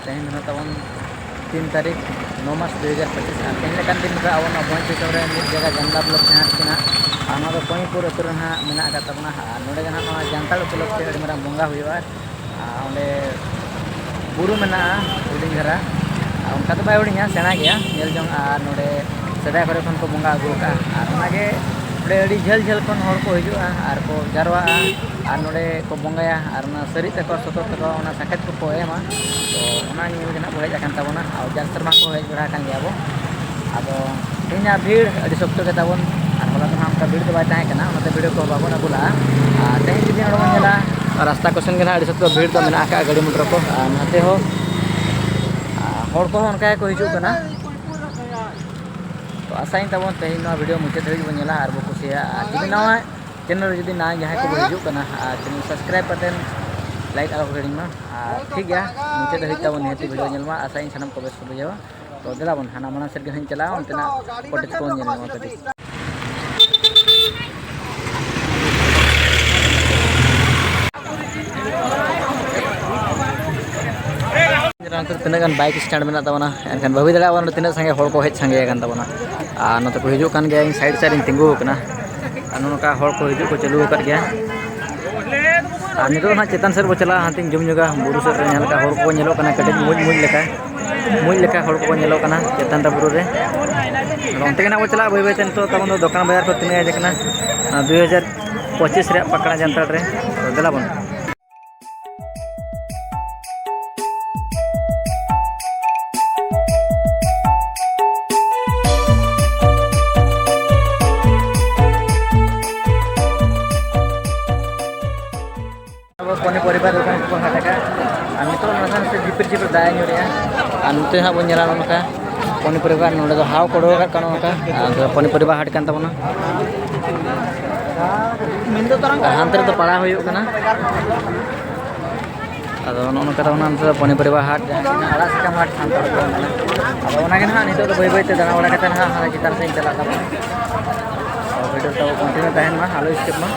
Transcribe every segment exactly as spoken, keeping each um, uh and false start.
ᱛᱮᱦᱮᱧ ᱫᱚ ᱱᱟᱦᱟᱜ ᱛᱟᱵᱚᱱ ᱛᱤᱱ ᱛᱟᱹᱨᱤᱠᱷ, ᱱᱚ ᱢᱟᱥ ᱫᱩ ᱦᱟᱡᱟᱨ ᱯᱚᱸᱪᱤᱥ᱾ ᱟᱨ ᱛᱮᱦᱮᱧ ᱞᱮᱠᱟᱱ ᱫᱤᱱ ᱨᱮ ᱟᱵᱚ ᱱᱚᱣᱟ ᱵᱷᱚᱸᱡᱽ ᱫᱤᱥᱚᱢ ᱨᱮ ᱢᱤᱫ ᱡᱟᱭᱜᱟ ᱡᱟᱢᱫᱟ ᱵᱞᱚᱠ ᱡᱟᱦᱟᱸ ᱠᱟᱱᱟ, ᱟᱨ ᱱᱚᱣᱟ ᱫᱚ ᱠᱚᱭᱤᱱᱯᱩᱨ ᱟᱹᱛᱩ ᱨᱮ ᱱᱟᱦᱟᱜ ᱢᱮᱱᱟᱜ ᱟᱠᱟᱫ ᱛᱟᱵᱚᱱᱟ᱾ ᱟᱨ ᱱᱚᱰᱮ ᱫᱚ ᱱᱟᱦᱟᱜ ᱱᱚᱣᱟ ᱡᱟᱱᱛᱟᱲ ᱩᱯᱚᱞᱚᱠᱠᱷᱮ ᱟᱹᱰᱤ ᱢᱟᱨᱟᱝ ᱵᱚᱸᱜᱟ ᱦᱩᱭᱩᱜᱼᱟ᱾ ᱟᱨ ᱚᱸᱰᱮ ᱵᱩᱨᱩ ᱢᱮᱱᱟᱜᱼᱟ ᱦᱩᱰᱤᱧ ᱫᱷᱟᱨᱟ, ᱟᱨ ᱚᱱᱠᱟ ᱫᱚ ᱵᱟᱭ ᱦᱩᱰᱤᱧᱟ, ᱥᱮᱬᱟ ᱜᱮᱭᱟ ᱧᱮᱞ ᱡᱚᱝ᱾ ᱟᱨ ᱱᱚᱰᱮ ᱥᱮᱫᱟᱭ ᱠᱚᱨᱮ ᱠᱷᱚᱱ ᱠᱚ ᱵᱚᱸᱜᱟ ᱟᱹᱜᱩ ᱟᱠᱟᱫᱼᱟ᱾ ᱟᱨ ᱚᱱᱟᱜᱮ ᱚᱸᱰᱮ ᱟᱹᱰᱤ ᱡᱷᱟᱹᱞ ᱡᱷᱟᱹᱞ ᱠᱷᱚᱱ ᱦᱚᱲ ᱠᱚ ᱦᱤᱡᱩᱜᱼᱟ ᱟᱨ ᱠᱚ ᱡᱟᱨᱣᱟᱜᱼᱟ, ᱟᱨ ᱱᱚᱰᱮ ᱠᱚ ᱵᱚᱸᱜᱟᱭᱟ, ᱟᱨ ᱚᱱᱟ ᱥᱟᱹᱨᱤ ᱛᱟᱠᱚ ᱥᱚᱛᱚᱨ ᱛᱟᱠᱚ ᱚᱱᱟ ᱥᱟᱠᱷᱟᱛ ᱠᱚᱠᱚ ᱮᱢᱟ᱾ ᱛᱚ ᱚᱱᱟ ᱧᱮᱞ ᱜᱮ ᱱᱟᱦᱟᱜ ᱵᱚ ᱦᱮᱡ ᱟᱠᱟᱱ ᱛᱟᱵᱚᱱᱟ, ᱟᱨ ᱡᱟᱣ ᱥᱮᱨᱢᱟ ᱠᱚ ᱦᱮᱡ ᱵᱟᱲᱟ ᱟᱠᱟᱱ ᱜᱮᱭᱟ ᱵᱚ᱾ ᱟᱫᱚ ᱛᱮᱦᱮᱧᱟᱜ ᱵᱷᱤᱲ ᱟᱹᱰᱤ ᱥᱚᱠᱛᱚ ᱜᱮ ᱛᱟᱵᱚᱱ, ᱟᱨ ᱦᱚᱞᱟ ᱫᱚ ᱱᱟᱦᱟᱜ ᱚᱱᱠᱟ ᱵᱷᱤᱲ ᱫᱚ ᱵᱟᱭ ᱛᱟᱦᱮᱸ ᱠᱟᱱᱟ, ᱚᱱᱟᱛᱮ ᱵᱷᱤᱰᱤᱭᱳ ᱠᱚ ᱵᱟᱵᱚᱱ ᱟᱹᱜᱩ ᱞᱟᱜᱼᱟ᱾ ᱟᱨ ᱛᱮᱦᱮᱧ ᱡᱩᱫᱤ ᱱᱚᱰᱮ ᱵᱚᱱ ᱧᱮᱞᱟ, ᱨᱟᱥᱛᱟ ᱠᱚᱥᱮᱱ ᱜᱮ ᱱᱟᱦᱟᱜ ᱟᱹᱰᱤ ᱥᱚᱠᱛᱚ ᱵᱷᱤᱲ ᱫᱚ ᱢᱮᱱᱟᱜ ᱟᱠᱟᱫᱼᱟ, ᱜᱟᱹᱰᱤ ᱢᱚᱴᱚᱨ ᱠᱚ, ᱟᱨ ᱱᱚᱛᱮ ᱦᱚᱸ, ᱟᱨ ᱦᱚᱲ ᱠᱚᱦᱚᱸ ᱚᱱᱠᱟ ᱜᱮᱠᱚ ᱦᱤᱡᱩᱜ ᱠᱟᱱᱟ᱾ ᱛᱚ ᱟᱥᱟᱭᱟᱹᱧ ᱛᱟᱵᱚᱱ ᱛᱮᱦᱮᱧ ᱱᱚᱣᱟ ᱵᱷᱤᱰᱤᱭᱳ ᱢᱩᱪᱟᱹᱫ ᱫᱷᱟᱹᱵᱤᱡ ᱵᱚᱱ ᱧᱮᱞᱟ ᱟᱨ ᱵᱚ ᱠᱩᱥᱤᱭᱟᱜᱼᱟ᱾ ᱟᱨ ᱡᱩᱫᱤ ᱱᱟᱣᱟ ᱪᱮᱱᱮᱞ ᱨᱮ ᱡᱩᱫᱤ ᱱᱟᱣᱟ ᱡᱟᱦᱟᱸᱭ ᱠᱚᱵᱚ ᱦᱤᱡᱩᱜ ᱠᱟᱱᱟ, ᱟᱨ ᱪᱮᱱᱮᱞ ᱥᱟᱵᱥᱠᱨᱟᱭᱤᱵ ᱠᱟᱛᱮᱫ ᱞᱟᱭᱤᱠ ᱟᱞᱚ ᱠᱚ ᱦᱤᱲᱤᱧ ᱢᱟ᱾ ᱟᱨ ᱴᱷᱤᱠ ᱜᱮᱭᱟ, ᱢᱩᱪᱟᱹᱫ ᱫᱷᱟᱹᱵᱤᱡ ᱛᱟᱵᱚᱱ ᱱᱤᱦᱟᱹᱛᱤ ᱵᱷᱤᱰᱤᱭᱳ ᱧᱮᱞ ᱢᱟ, ᱟᱥᱟᱭᱟᱹᱧ ᱥᱟᱱᱟᱢ ᱠᱚ ᱵᱮᱥ ᱠᱚ ᱵᱩᱡᱷᱟᱹᱣᱟ᱾ ᱛᱚ ᱫᱮᱞᱟ ᱵᱚᱱ ᱦᱟᱱᱟ ᱢᱟᱲᱟᱝ ᱥᱮᱫ ᱜᱮ ᱦᱟᱸᱜ ᱤᱧ ᱪᱟᱞᱟᱜᱼᱟ, ᱚᱱᱛᱮᱱᱟᱜ ᱯᱷᱚᱴᱮᱡᱽ ᱠᱚᱵᱚᱱ ᱧᱮᱞ ᱧᱟᱢᱟ ᱠᱟᱹᱴᱤᱡ᱾ ᱛᱤᱱᱟᱹᱜ ᱜᱟᱱ ᱵᱟᱭᱤᱠ ᱥᱴᱮᱱᱰ ᱢᱮᱱᱟᱜ ᱛᱟᱵᱚᱱᱟ, ᱮᱱᱠᱷᱟᱱ ᱵᱷᱟᱹᱵᱤ ᱫᱟᱲᱮᱭᱟᱜᱼᱟ ᱵᱚᱱ ᱛᱤᱱᱟᱹᱜ ᱥᱟᱸᱜᱮ ᱦᱚᱲ ᱠᱚ ᱦᱮᱡ ᱥᱟᱸᱜᱮ ᱟᱠᱟᱱ ᱛᱟᱵᱚᱱᱟ᱾ ᱟᱨ ᱱᱚᱛᱮ ᱠᱚ ᱦᱤᱡᱩᱜ ᱠᱟᱱ ᱜᱮᱭᱟ, ᱤᱧ ᱥᱟᱭᱤᱰ ᱥᱮᱫ ᱨᱤᱧ ᱛᱤᱸᱜᱩ ᱟᱠᱟᱱᱟ᱾ ᱟᱨ ᱱᱚᱜᱼᱚ ᱱᱚᱝᱠᱟ ᱦᱚᱲ ᱠᱚ ᱦᱤᱡᱩᱜ ᱠᱚ ᱪᱟᱹᱞᱩ ᱟᱠᱟᱫ ᱜᱮᱭᱟ᱾ ᱟᱨ ᱱᱤᱛᱚᱜ ᱫᱚ ᱦᱟᱸᱜ ᱪᱮᱛᱟᱱ ᱥᱮᱫ ᱵᱚ ᱪᱟᱞᱟᱜᱼᱟ, ᱦᱟᱱᱛᱮᱧ ᱡᱚᱢ ᱧᱚᱜᱟ ᱵᱩᱨᱩ ᱥᱮᱫ ᱨᱮ, ᱡᱟᱦᱟᱸ ᱞᱮᱠᱟ ᱦᱚᱲ ᱠᱚᱠᱚ ᱧᱮᱞᱚᱜ ᱠᱟᱱᱟ ᱠᱟᱹᱴᱤᱡ ᱢᱩᱡᱽ ᱢᱩᱡᱽ ᱞᱮᱠᱟ, ᱢᱩᱡᱽ ᱞᱮᱠᱟ ᱦᱚᱲ ᱠᱚᱠᱚ ᱧᱮᱞᱚᱜ ᱠᱟᱱᱟ ᱪᱮᱛᱟᱱ ᱨᱮ ᱵᱩᱨᱩ ᱨᱮ᱾ ᱟᱫᱚ ᱚᱱᱛᱮ ᱜᱮ ᱱᱟᱜ ᱵᱚ ᱪᱟᱞᱟᱜᱼᱟ ᱵᱟᱹᱭ ᱵᱟᱹᱭ ᱛᱮ᱾ ᱱᱤᱛᱚᱜ ᱛᱟᱵᱚᱱ ᱫᱚ ᱫᱚᱠᱟᱱ ᱵᱟᱡᱟᱨ ᱠᱚ ᱛᱤᱱᱟᱹᱜ ᱦᱮᱡ ᱟᱠᱟᱱᱟ, ᱟᱨ ᱫᱩᱭ ᱦᱟᱡᱟᱨ ᱯᱚᱸᱪᱤᱥ ᱨᱮᱭᱟᱜ ᱯᱟᱠᱲᱟ ᱡᱟᱱᱛᱟᱲ ᱨᱮ᱾ ᱟᱫᱚ ᱫᱮᱞᱟ ᱵᱚᱱ᱾ ᱟᱵᱚ ᱯᱚᱱᱤ ᱯᱚᱨᱤᱵᱟᱨ ᱫᱚᱠᱟᱱ ᱠᱚᱠᱚ ᱦᱟᱴ ᱟᱠᱟᱫ᱾ ᱟᱨ ᱱᱤᱛᱚᱜ ᱱᱟᱥᱮ ᱱᱟᱥᱮ ᱡᱷᱤᱯᱤᱨ ᱡᱷᱤᱯᱤᱨ ᱫᱟᱜ ᱮ ᱧᱩᱨᱮᱜᱼᱟ᱾ ᱟᱨ ᱱᱚᱛᱮ ᱦᱟᱸᱜ ᱵᱚᱱ ᱧᱮᱞᱟ ᱱᱚᱜᱼᱚ ᱱᱚᱝᱠᱟ ᱯᱚᱱᱤ ᱯᱚᱨᱤᱵᱟᱨ, ᱱᱚᱰᱮ ᱫᱚ ᱦᱟᱣ ᱠᱚ ᱚᱰᱚᱠ ᱟᱠᱟᱫ ᱠᱚᱣᱟ ᱱᱚᱜᱼᱚ ᱱᱚᱝᱠᱟ᱾ ᱟᱨ ᱱᱚᱛᱮ ᱫᱚ ᱯᱚᱱᱤ ᱯᱚᱨᱤᱵᱟᱨ ᱦᱟᱴ ᱠᱟᱱ ᱛᱟᱵᱚᱱᱟ᱾ ᱟᱨ ᱦᱟᱱᱛᱮ ᱨᱮᱫᱚ ᱯᱟᱲᱟ ᱦᱩᱭᱩᱜ ᱠᱟᱱᱟ᱾ ᱟᱫᱚ ᱱᱚᱜᱼᱚ ᱱᱚᱝᱠᱟ ᱛᱟᱵᱚᱱᱟ ᱱᱚᱛᱮ ᱫᱚ ᱯᱚᱱᱤ ᱯᱚᱨᱤᱵᱟᱨ ᱦᱟᱴ, ᱡᱟᱦᱟᱸ ᱟᱲᱟᱜ ᱥᱟᱠᱟᱢ ᱦᱟᱴ ᱥᱟᱱᱛᱟᱲ ᱠᱚ ᱢᱮᱱᱟ᱾ ᱟᱫᱚ ᱚᱱᱟᱜᱮ ᱱᱟᱦᱟᱜ ᱱᱤᱛᱚᱜ ᱫᱚ ᱵᱟᱹᱭ ᱵᱟᱹᱭ ᱛᱮ ᱫᱟᱬᱟ ᱵᱟᱲᱟ ᱠᱟᱛᱮ ᱱᱟᱦᱟᱜ ᱦᱟᱱᱟ ᱪᱮᱛᱟᱱ ᱥᱮᱫ ᱤᱧ ᱪᱟᱞᱟᱜ ᱛᱟᱵᱚᱱᱟ᱾ ᱟᱨ ᱵᱷᱤᱰᱤᱭᱳ ᱛᱟᱵᱚ ᱠᱚᱱᱴᱤᱱᱤᱭᱩ ᱛᱟᱦᱮᱱ ᱢᱟ, ᱟᱞᱚ ᱥᱠᱤᱯ ᱢᱟ᱾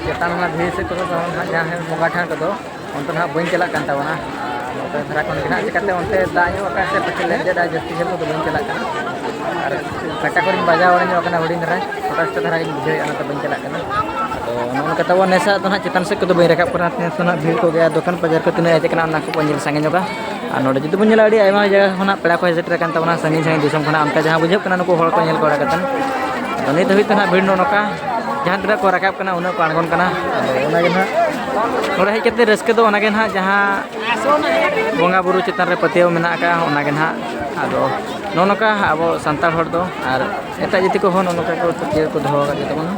ᱪᱮᱛᱟᱱ ᱚᱱᱟ ᱵᱷᱤᱲ ᱥᱮᱫ ᱠᱚᱫᱚ ᱛᱟᱵᱚᱱ ᱦᱟᱸᱜ ᱡᱟᱦᱟᱸ ᱵᱚᱸᱜᱟ ᱴᱷᱟᱶ ᱠᱚᱫᱚ ᱚᱱᱛᱮ ᱫᱚ ᱦᱟᱸᱜ ᱵᱟᱹᱧ ᱪᱟᱞᱟᱜ ᱠᱟᱱ ᱛᱟᱵᱚᱱᱟ᱾ ᱟᱨ ᱱᱚᱛᱮ ᱫᱷᱟᱨᱟ ᱠᱷᱚᱱ ᱜᱮ ᱦᱟᱸᱜ ᱪᱤᱠᱟᱹᱛᱮ ᱚᱱᱛᱮ ᱫᱟᱜ ᱧᱚᱜ ᱟᱠᱟᱫ ᱥᱮ ᱯᱟᱪᱮ ᱞᱮᱸᱡᱮᱫ ᱟᱭ, ᱡᱟᱹᱥᱛᱤ ᱡᱷᱟᱹᱞ ᱠᱚᱫᱚ ᱵᱟᱹᱧ ᱪᱟᱞᱟᱜ ᱠᱟᱱᱟ᱾ ᱟᱨ ᱠᱟᱴᱟ ᱠᱚᱨᱮᱧ ᱵᱟᱡᱟᱣ ᱵᱟᱲᱟ ᱧᱚᱜ ᱟᱠᱟᱱᱟ ᱦᱩᱰᱤᱧ ᱫᱷᱟᱨᱟ, ᱪᱷᱳᱴᱟ ᱪᱷᱳᱴᱟ ᱫᱷᱟᱨᱟ ᱜᱤᱧ ᱵᱩᱡᱷᱟᱹᱣᱮᱫᱼᱟ, ᱚᱱᱟᱛᱮ ᱵᱟᱹᱧ ᱪᱟᱞᱟᱜ ᱠᱟᱱᱟ᱾ ᱟᱫᱚ ᱱᱚᱜᱼᱚ ᱱᱚᱝᱠᱟ ᱛᱟᱵᱚᱱ ᱱᱮᱥᱟᱜ ᱫᱚ ᱦᱟᱸᱜ ᱪᱮᱛᱟᱱ ᱥᱮᱫ ᱠᱚᱫᱚ ᱵᱟᱹᱧ ᱨᱟᱠᱟᱵ ᱠᱟᱱᱟ᱾ ᱱᱮᱥ ᱫᱚ ᱦᱟᱸᱜ ᱵᱷᱤᱲ ᱠᱚᱜᱮ ᱟᱨ ᱫᱚᱠᱟᱱ ᱵᱟᱡᱟᱨ ᱠᱚ ᱛᱤᱱᱟᱹᱜ ᱦᱮᱡ ᱟᱠᱟᱱᱟ ᱚᱱᱟ ᱠᱚ ᱧᱮᱞ ᱥᱟᱸᱜᱮ ᱧᱚᱜᱟ᱾ ᱟᱨ ᱱᱚᱰᱮ ᱡᱩᱫᱤ ᱵᱚᱱ ᱧᱮᱞᱟ ᱟᱹᱰᱤ ᱟᱭᱢᱟ ᱡᱟᱭᱜᱟ ᱠᱷᱚᱱᱟᱜ ᱯᱮᱲᱟ ᱠᱚ ᱦᱮᱡ ᱥᱮᱴᱮᱨ ᱟᱠᱟᱱ ᱛᱟᱵᱚᱱᱟ ᱥᱟᱺᱜᱤᱧ ᱥᱟᱺᱜᱤᱧ ᱫᱤᱥᱚᱢ ᱠᱷᱚᱱᱟᱜ, ᱚᱱᱠᱟ ᱡᱟᱦᱟᱸ ᱵᱩᱡᱷᱟᱹᱜ ᱠᱟᱱᱟ ᱱᱩᱠᱩ ᱦᱚᱲ ᱠᱚ ᱧᱮᱞ ᱵᱟᱲᱟ ᱠᱟᱛᱮᱫ᱾ ᱟᱫᱚ ᱱᱤᱛ ᱫᱷᱟᱹᱵᱤᱡ ᱛᱮ ᱦᱟᱸᱜ ᱵᱷᱤᱲ ᱱᱚᱜᱼᱚ ᱱᱚᱝᱠᱟ ᱡᱟᱦᱟᱸ ᱛᱤᱱᱟᱹᱜ ᱠᱚ ᱨᱟᱠᱟᱵ ᱠᱟᱱᱟ ᱩᱱᱟᱹᱜ ᱠᱚ ᱟᱬᱜᱚᱱ ᱠᱟᱱᱟ᱾ ᱟᱫᱚ ᱚᱱᱟᱜᱮ ᱱᱟᱦᱟᱜ ᱱᱚᱰᱮ ᱦᱮᱡ ᱠᱟᱛᱮ ᱨᱟᱹᱥᱠᱟᱹ ᱫᱚ ᱚᱱᱟᱜᱮ ᱱᱟᱦᱟᱜ ᱡᱟᱦᱟᱸ ᱵᱚᱸᱜᱟ ᱵᱩᱨᱩ ᱪᱮᱛᱟᱱ ᱨᱮ ᱯᱟᱹᱛᱭᱟᱹᱣ ᱢᱮᱱᱟᱜ ᱟᱠᱟᱫᱼᱟ ᱚᱱᱟᱜᱮ ᱱᱟᱦᱟᱜ᱾ ᱟᱫᱚ ᱱᱚᱜᱼᱚ ᱱᱚᱝᱠᱟ ᱟᱵᱚ ᱥᱟᱱᱛᱟᱲ ᱦᱚᱲ ᱫᱚ ᱟᱨ ᱮᱴᱟᱜ ᱡᱟᱹᱛᱤ ᱠᱚᱦᱚᱸ ᱱᱚᱜᱼᱚ ᱱᱚᱝᱠᱟ ᱠᱚ ᱯᱟᱹᱛᱭᱟᱹᱣ ᱠᱚ ᱫᱚᱦᱚ ᱟᱠᱟᱫ ᱜᱮ ᱛᱟᱵᱚᱱᱟ᱾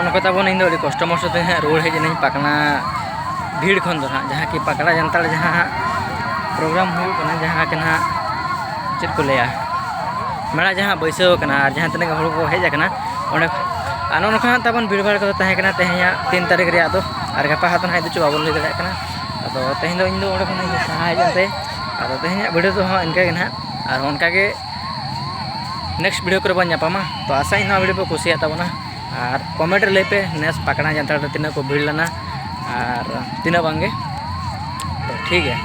ᱱᱚᱝᱠᱟ ᱛᱟᱵᱚᱱ ᱤᱧ ᱫᱚ ᱟᱹᱰᱤ ᱠᱚᱥᱴᱚ ᱢᱚᱥᱴᱚ ᱛᱮ ᱦᱟᱸᱜ ᱨᱩᱣᱟᱹᱲ ᱦᱮᱡ ᱮᱱᱟᱹᱧ ᱯᱟᱠᱱᱟ ᱵᱷᱤᱲ ᱠᱷᱚᱱ ᱫᱚ ᱦᱟᱸᱜ, ᱡᱟᱦᱟᱸ ᱠᱤ ᱯᱟᱠᱲᱟ ᱡᱟᱱᱛᱟᱲ ᱡᱟᱦᱟᱸ ᱦᱟᱸᱜ ᱯᱨᱳᱜᱨᱟᱢ ᱦᱩᱭᱩᱜ ᱠᱟᱱᱟ, ᱡᱟᱦᱟᱸ ᱠᱤ ᱦᱟᱸᱜ ᱪᱮᱫ ᱠᱚ ᱞᱟᱹᱭᱟ, ᱢᱮᱞᱟ ᱡᱟᱦᱟᱸ ᱵᱟᱹᱭᱥᱟᱹᱣ ᱠᱟᱱᱟ ᱟᱨ ᱡᱟᱦᱟᱸ ᱛᱤᱱᱟᱹᱜ ᱦᱚᱲ ᱠᱚ ᱦᱮᱡ ᱟᱠᱟᱱᱟ ᱚᱸᱰᱮ, ᱟᱨ ᱱᱚᱜᱼᱚ ᱱᱚᱝᱠᱟ ᱦᱟᱸᱜ ᱛᱟᱵᱚᱱ ᱵᱷᱤᱲ ᱵᱷᱟᱲ ᱠᱚᱫᱚ ᱛᱟᱦᱮᱸ ᱠᱟᱱᱟ ᱛᱮᱦᱮᱧᱟᱜ ᱛᱤᱱ ᱛᱟᱹᱨᱤᱠᱷ ᱨᱮᱭᱟᱜ ᱫᱚ, ᱟᱨ ᱜᱟᱯᱟ ᱦᱟᱸᱜ ᱫᱚ ᱱᱟᱦᱟᱜ ᱤᱫᱤ ᱪᱚ ᱵᱟᱵᱚᱱ ᱞᱟᱹᱭ ᱫᱟᱲᱮᱭᱟᱜ ᱠᱟᱱᱟ᱾ ᱟᱫᱚ ᱛᱮᱦᱮᱧ ᱫᱚ ᱤᱧ ᱫᱚ ᱚᱸᱰᱮ ᱠᱷᱚᱱ ᱤᱧ ᱥᱟᱦᱟ ᱦᱮᱡ ᱮᱱᱛᱮ, ᱟᱫᱚ ᱛᱮᱦᱮᱧᱟᱜ ᱵᱷᱤᱰᱤᱭᱳ ᱫᱚ ᱦᱟᱸᱜ ᱤᱱᱠᱟᱹ ᱜᱮ ᱱᱟᱦᱟᱜ, ᱟᱨ ᱚᱱᱠᱟ ᱜᱮ ᱱᱮᱠᱥᱴ ᱵᱷᱤᱰᱤᱭᱳ ᱠᱚᱨᱮ ᱵᱚᱱ ᱧᱟᱯᱟᱢᱟ᱾ ᱛᱚ ᱟᱥᱟᱭᱟᱹᱧ ᱱᱚᱣᱟ ᱵᱷᱤᱰᱤᱭᱳ ᱯᱮ ᱠᱩᱥᱤᱭᱟᱜ ᱛᱟᱵᱚᱱᱟ, ᱟᱨ ᱠᱚᱢᱮᱱᱴ ᱨᱮ ᱞᱟᱹᱭ ᱯᱮ ᱱᱮᱥ ᱯᱟᱠᱲᱟ ᱡᱟᱱᱛᱷᱟᱲ ᱨᱮ ᱛᱤᱱᱟᱹᱜ ᱠᱚ ᱵᱷᱤᱲ ᱞᱮᱱᱟ ᱟᱨ ᱛᱤᱱᱟᱹᱜ ᱵᱟᱝᱜᱮ᱾ ᱛᱚ ᱴᱷᱤᱠ ᱜᱮᱭᱟ,